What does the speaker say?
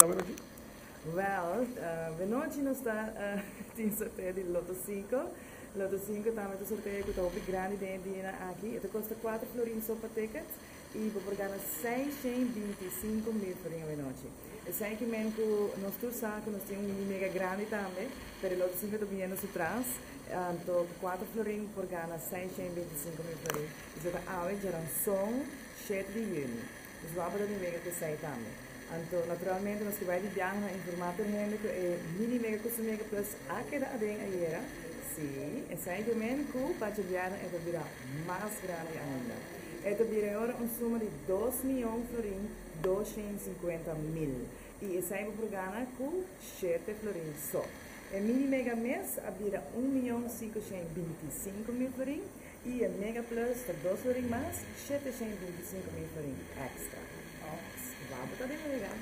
Awe? Well, anochi nos ta tin sorteo di Lotto 5. Lotto 5 tambe ta sorteo ku ta hopi grandi den dia aki. E ta kosta 4 florin so pa ticket i bo por gana 625 mil florin anochi. Esei ke men ku nos tur sa ku nos tin un mini mega grandi tambe, pero Lotto 5 ta biniendo su tras. Anto 4 florin por gana 625 mil florin. Esei ta awe djaranson 7 di yüni. Dus wak bo ta den wega ku esei tambe. Anto, naturalmente, nos ke bai di biaha na informá tur hende ku e mini mega ku su mega plus a keda aden ayera. Si, esei ke men ku pa djabièrnè e ta bira mas grandi ainda. E ta bira ora un suma di 2 mion florin 250 mil. I esei bo por gana ku 7 florin so. E mini mega mes a bira 1 mion 525 mil florin i e mega plus ta 2 florin mas, 725 mil florin èkstra. Wak bo ta den wega.